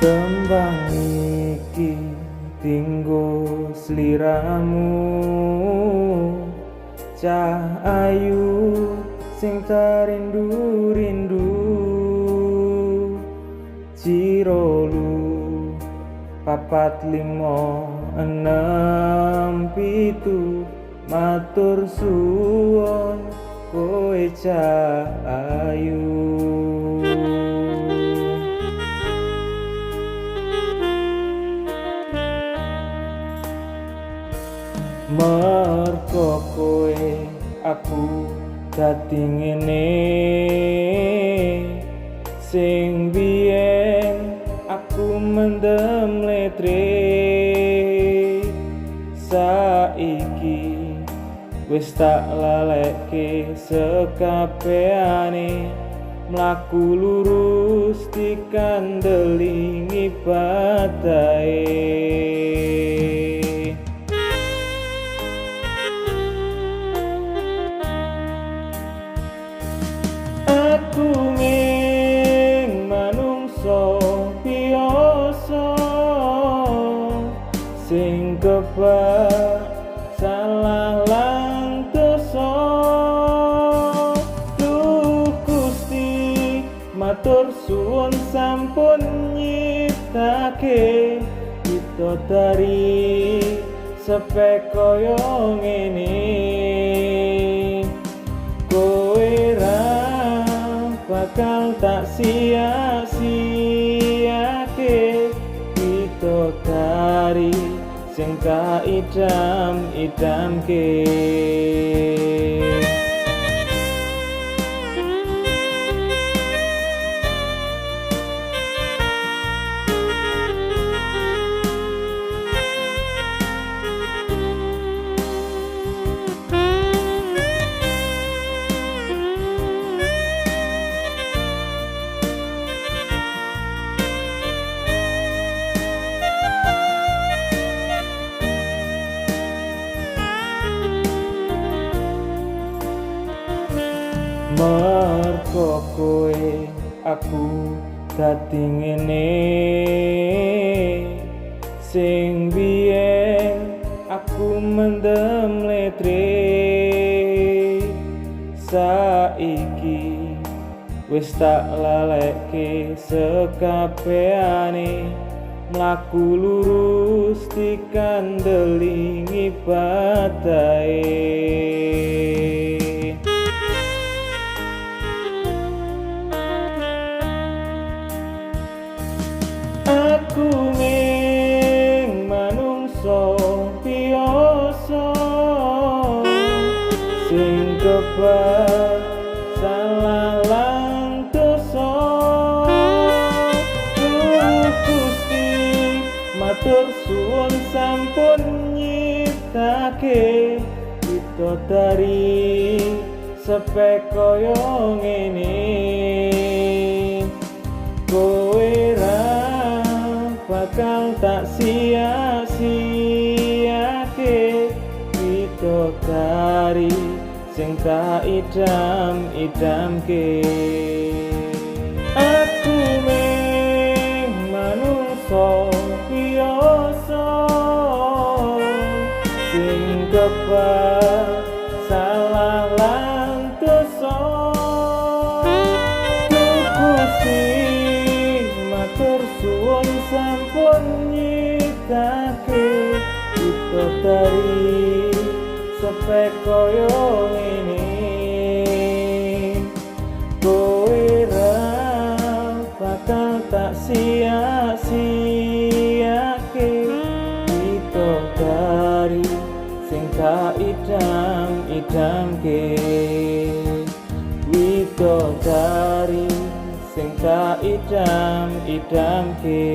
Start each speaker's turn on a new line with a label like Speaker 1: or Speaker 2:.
Speaker 1: Tembang iki dinggo sliramu, cah ayu sing tarindu-rindu. 2, 4, 5, 6, 7, matur suwun kowe cah ayu. Mergo kowe aku dadi ngene, sing biyen aku mendem letre, saiki wis tak lalekke sekabehane, mlaku lurus dikandeli ngibadahe. Aku mung manungsa biasa sing kebak salah lan dosa. Duh Gusti, matur suwun sampun nyiptake bidadari sepek kaya ngene. Kowe ra bakal tak sia-siake, bidadari sing tak idam-idamke. Mergo kowe aku dadi ngene, sing biyen aku mendem letre, saiki wis tak lalekke sekabehane, mlaku lurus dikandeli ngibadahe. Aku mung manungsa biasa sing kebak salah lan dosa. Duh Gusti, matur suwun sampun nyiptake bidadari sepek kaya ngene. Kowe ra bakal tak sia-siake, bidadari sing tak idam-idamke. Aku mung manungsa biasa sing kebak salah lan dosa. Duh Gusti, matur suwun sampun nyiptake bidadari sepek kaya ngene. Kowe ra bakal tak sia-siake, bidadari sing tak idam-idamke. Bidadari sing tak idam-idamke.